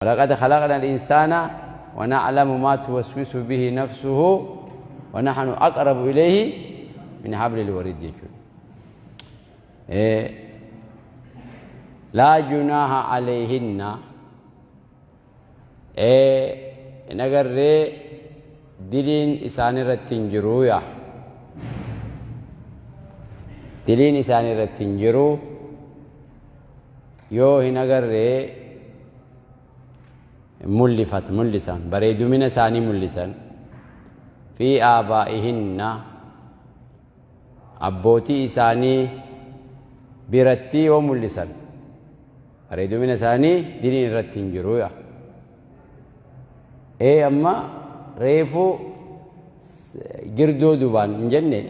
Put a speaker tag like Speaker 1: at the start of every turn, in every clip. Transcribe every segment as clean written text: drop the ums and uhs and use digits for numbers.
Speaker 1: Walaqad khalaqna al-insaana wa na'lamu maa tuwaswisu bihi nafsuhu wa nahnu aqrabu ilayhi min hablil wariid jechuudha. Laa junaaha alayhinna hin agarree diliin isaan irratti hin jiru yaa. Diliin isaan irratti hin jiru yoo hin agarree mullifat mullisan bareedumina isaanii mullisan fi aabaa'ihinna abbootii isaanii biratti yoo mullisan bareedumina isaanii diliin irratti hin jiru yaa. Ee amma reefu girdoo duubaan hin jenne,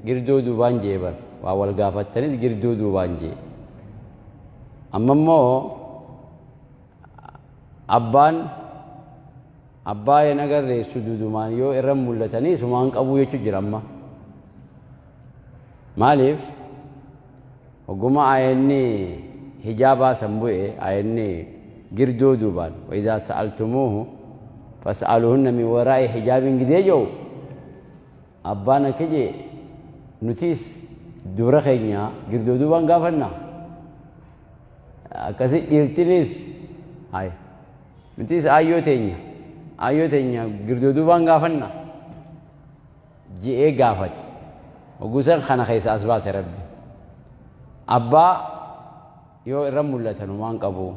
Speaker 1: girdoo duubaan jee bar waa wal gaafattanis girdoo duubaan jee. Amma immoo abbaan abbaa hin agarre suduudumaan yoo irra mul'atanii sumaan qabuu jechuu jira amma. Maaliif hogguma aayanni hijaabaa san bu'e, aayanni girdoo duubaan wa idhaa sa'altumuuhu fas'aluhunna min waraa'i hijaabin gidee jiru abbaan akka jee nutiis dubra keenya girdoo duubaan gaafanna, akkasi dhiirtinis hay nutiis aayyoo teenya girdoo duubaan gaafanna je'ee gaafate. Hogguu san kana keessa as baase Rabbi. Abbaa yoo irra mul'atan waan qabu,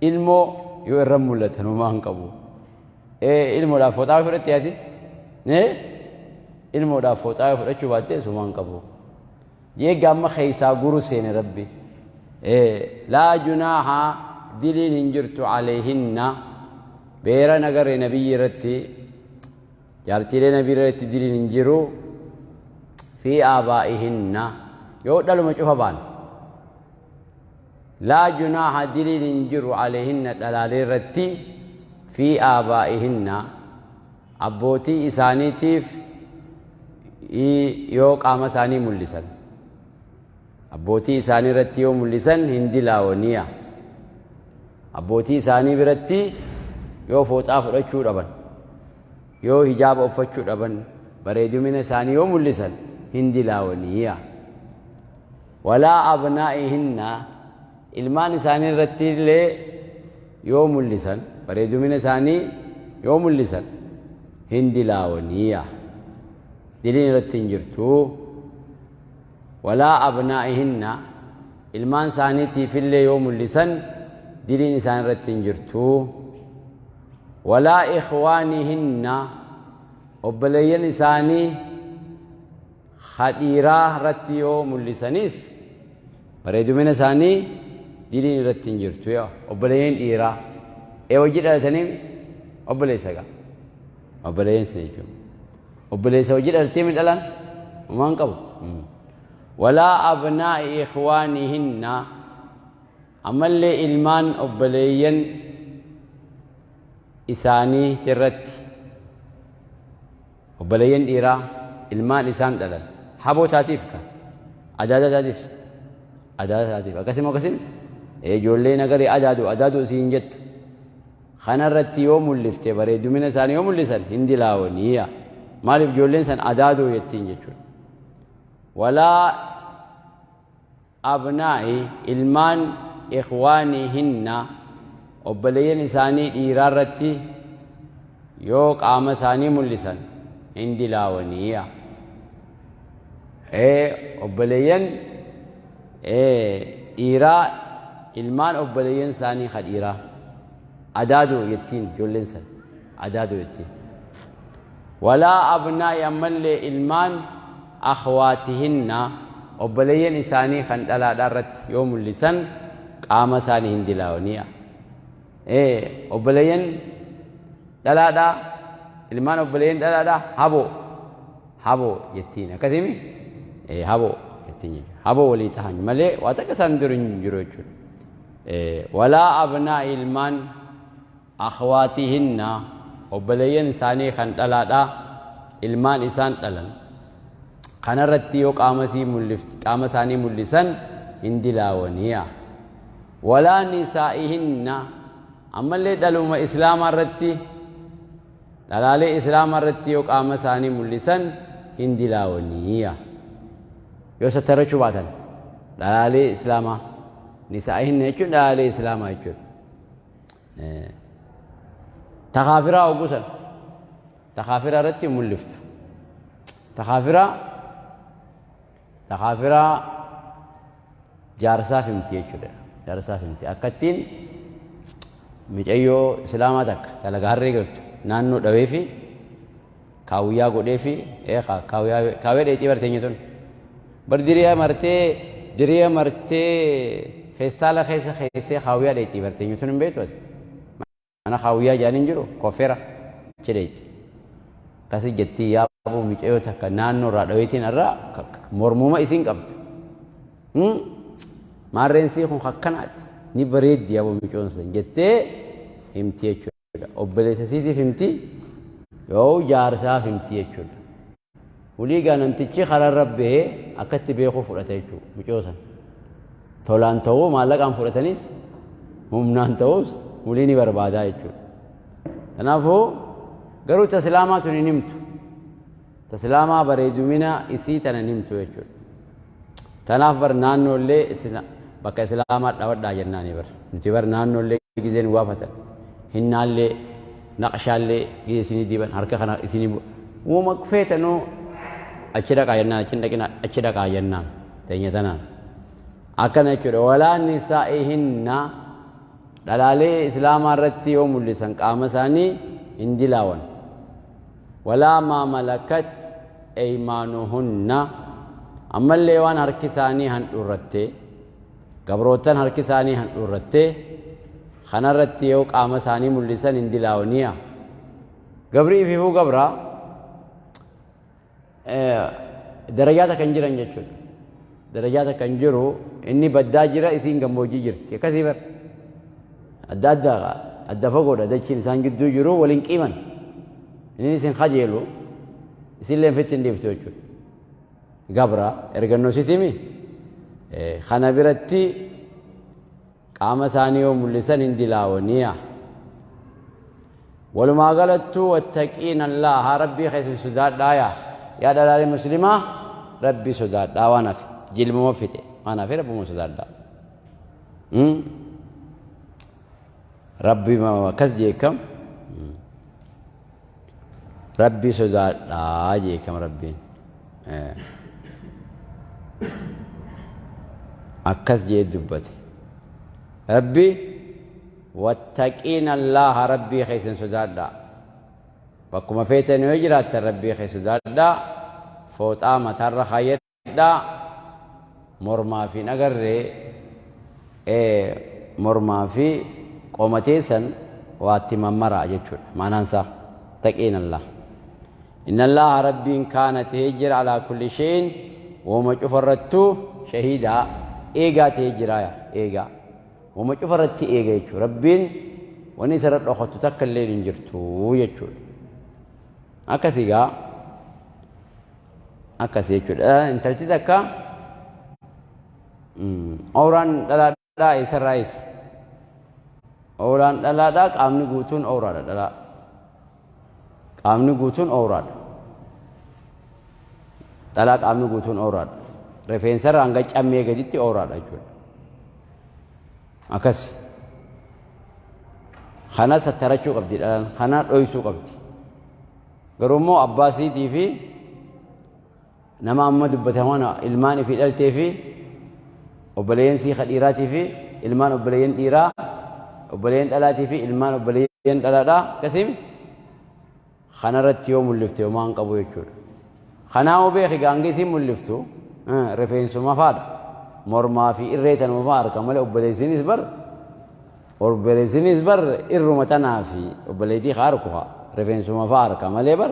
Speaker 1: ilmoo yoo irra mul'atan waan qabu. Ilmoodhaaf fooxaa fudhatte ati, ilmoodhaaf fooxaa yoo fudhachuu baatte sumaan qabu je'ee gaamma keessaa guru seene Rabbi. Laa junaaha diliin hin jirtu alayhinna beera nagarre nabiyyi irratti, jaartiilee nabii irratti diliin hin jiru fi aabaa'ihinna yoo dhaluma cufa baan. Laa junaaha diliin hin jiru alayhinna dhalaalee irratti fi aabaa'ihinna abbootii isaaniitiif yoo qaama isaanii mul'isan, abbootii isaanii irratti yoo mul'isan hin dilaawaniya. Abbootii isaanii biratti yoo fooxaa fudhachuu dhaban, yoo hijaaba uffachuu dhaban, bareedumina isaanii yoo mul'isan hin dilaawaniya. Walaa abnaa'ihinna ilmaan isaanii irratti illee yoo mul'isan, bareedumina isaanii yoo mul'isan hin dilaawaniya, diliin irratti hin jirtu. Walaa abnaa'ihinna ilmaan isaaniitiifillee yoo mul'isan diliin isaan irratti hin jirtu. Walaa ikhwaanihinna obboleeyyan isaanii hadhiiraa irratti yoo mul'isanis bareedumina isaanii diliin irratti hin jirtu. Yaa obboleeyyan dhiiraa ee hojii dhalatanii obboleessa gaa obboleeyyan sin jechuudha, obboleessa hojii dhalatee mi dhalan waan qabu. Walaa abnaa'i ikhwaanihinna ammallee ilmaan obboleeyyan isaanii irratti, obboleeyyan dhiiraa ilmaan isaan dhalan, haboo taatiif ka adaada taatiif, adaada taatiif akkasuma akkasim ijoollee nagarii adaadu adaadu isiin jettu kanarratti yoo mul'ifte, bareedumina isaanii yoo mul'isan hin dilaawaniya. Maaliif? Ijoolleen san adaaduu jettiin jechuudha. Walaa abnaa'i ilmaan ikhwaanihinna obboleeyyan isaanii dhiiraa irratti yoo qaama isaanii mul'isan hin dilaawaniya. Obboleeyyan dhiiraa, ilmaan obboleeyyan isaanii ka dhiiraa adaaduu jettiin, ijoolleen san adaaduu jettiin. Walaa abnaa'i ammallee ilmaan akhwaatihinna obboleeyyan isaanii kan dhalaadhaa irratti yoo mul'isan qaama isaanii hin dilaawaniya. Obboleeyyan dhalaadhaa, ilmaan obboleeyyan dhalaadhaa haboo haboo jettiin, akkasimi haboo jettiin jechuudha. Haboo walii tahan malee waa takka isaan dura hin jiru jechuudha. Walaa abnaa'i ilmaan akhwaatihinna obboleeyyan isaanii kan dhalaadhaa ilmaan isaan dhalan kanarratti yoo qaama isaanii mul'isan hin dilaawaniya. Walaa nisaa'ihinna. Ammallee dhaluma islaamaa irratti, dhalaalee islaamaa irratti yoo qaama isaanii mul'isan hin dilaawaniya. Yoo sattarachuu baatan dhalaalee islaamaa, nisaa'ihinna jechuun dhalaalee islaamaa jechuudha. Ta kaafiraa hoggusan ta kaafiraa irratti mul'iftu. Ta kaafiraa jaarsaaf himti jechuudha. Jaarsaaf himti. Akkattiin micayyoo islaamaa takka talaga harree galtu naannoo dhawee fi kaawuyyaa godhee fi kaawuyyaa dheexii barteenye tun. Bar diriya martee feestaala keessa keessee kaawuyyaa dheexii barteenye tun hin beektu ati. Mana kaawuyyaa jedhanii jiru koffeera achi dheexi. Akkasi jettii yaabuu micayyoo takka naannoo irraa dhaweetiin irraa mormuma isiin qabdu. Maarreen sii kun akkanaati. Ni bareeddi yaabuu micoon san jettee himti jechuudha. Obboleessa siitiif himti yoo jaarsaaf himti jechuudha. Walii gaa namtichi kararra bahee akkatti beekuu fudhata jechuudha micoo san. Tolaan ta'uu, maallaqaan fudhatanis, humnaan ta'us walii ni barbaadaa jechuudha. Kanaafuu garuu taslaamaa tun hin himtu. Taslaamaa bareedumina isii tana hin himtu jechuudha. Tanaaf bar naannoollee bakka islaamaa dhawadhaa jennaani bar. Nuti bar naannoollee gizeen waafatan. Hinnaallee, naqshaallee gizee isinii diban, harka kana isinii uuma feetanuu achi dhaqaa jennaan, achi dhaqina, achi dhaqaa jennaan teenya tanaan. Akkana jechuudha. Walaa nisaa'ihinna, dhalaalee islaamaa irratti yoo mul'isan qaama isaanii hin dilaawan. Walaa maa malakat eymaanuhunna, ammallee waan harki isaanii handhuurratte, gabrootan harki isaanii handhuurratte kanarratti yoo qaama isaanii mul'isan hin dilaawaniya. Gabrii ififuu gabraa darajaata kan jiran jechuudha. Darajaata kan jiru, inni baddaa jira, isiin gammoojjii jirti. Akkasii bar. Adda addaa, adda fagoodha dachiin isaan gidduu jiru, waliin qiiman. Inni isin kajeelu isinillee fitti hin dhiiftu jechuudha. Gabra ergannoo sitimi kana biratti qaama isaanii yoo mul'isan hin dilaawaniya. Walumaa galattuu wattaqiin Allaaha, rabbii keessan sodaadhaaya. Yaa dhalaalee muslimaa, rabbii sodaadhaa. Waan hafe jilmuma fixe, waan hafe rabbuma sodaadhaa. Rabbi akkas jeekam, rabbii sodaadhaa jeekam. Rabbiin akkas jee dubbate. Rabbi wattaqiin Allaaha, rabbii keessan sodaadhaa. Bakkuma feetan yoo jiraattan rabbii kee sodaadhaa. Fooxaa mataarra kaayyadhaa. Mormaa fi nagarree, mormaa fi qomateessan waatti mammaraa jechuudha. Maanaan isaa taqiin Allah. Inna Allaha, rabbiin, kaana tahee jira, alaa kulli shay'in, wama cufarrattuu, shahiidaa, eegaa tahee jira. Eegaa wama cufarratti eega jechuudha. Rabbiin wanni isarra dhokattu takka illee hin jirtu jechuudha. Akkasii gaa, akkasii jechuudha. Intalti takka ooraan dhalaadhaa eessarraa eessa? Ooraan dhalaadhaa qaamni guutuun ooraadha dhalaa. Qaamni guutuun ooraadha. Dhalaa qaamni guutuun ooraadha. Rifeensarraa hanga cammee gaditti ooraadha jechuudha. Akkasi. Kana sattarachuu qabdi dhalaan. Kana dhoysuu qabdi. Garuu immoo abbaa siitii fi nama amma dubbataman, ilmaan ifii dhaltee fi obboleeyyan sii dhiiraatii fi ilmaan obboleeyyan dhiiraa, obboleeyyan dhalaatii fi ilmaan obboleeyyan dhalaadhaa akkasiin kanarratti yoo mul'ifte homaa hin qabu jechuudha. Kanaafuu beeki, gaanga isiin mul'iftu rifeensuma faadha. Mormaa fi irree tanuma faa harka malee obboleessinis bar irruma tanaa fi obboleettii haa harku haa rifeensuma faa harka malee bar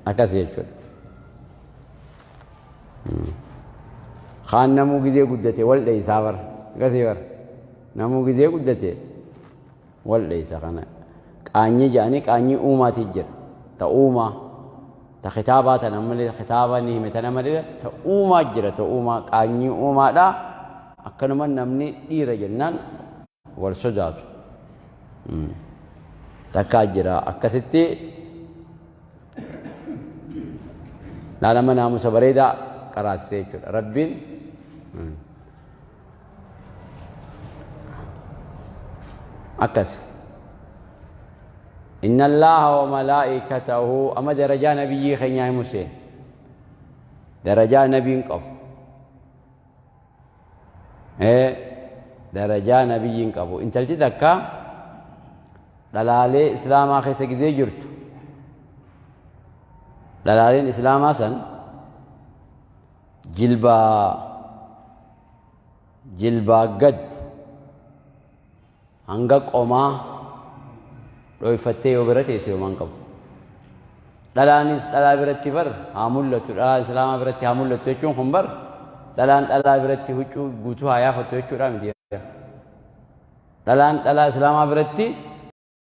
Speaker 1: akkas jechuudha. Kaan namuu gizee guddate wal dheeysaa bar, akkasii bar, namuu gizee guddate wal dheeysa. Kana qaanyii jedhanii, qaanyii uumaatii jira, ta uumaa, ta kitaabaa tana malee, kitaaba ni hime tana malee, ta uumaa jira, ta uumaa, qaanyii uumaadha. Akkanuma namni dhiira jennaan Wal sodaatu. Takkaa jira akkasitti laalama naamusa bareedaa qaraasisee jechuudha. Rabbiin akkas. Inna Allaaha wa malaa'ikatahu amma darajaa nabiyyii keenyaa himu seen. Darajaa nabiin qabu. Darajaa nabiyyiin qabu. Intalti takka dhalaalee islaamaa keessa gizee jirtu. Dhalaaleen islaamaa san jilbaa gad hanga qomaa dhoyfattee yoo bira teesse homaa hin qabu. Dhalaanis dhalaa biratti bar haa mul'atu, dhalaa islaamaa biratti haa mul'atu jechuun kun bar dhalaan dhalaa biratti huccuu guutuu haa yaafattu jechuudha miti. Dhalaan dhalaa islaamaa biratti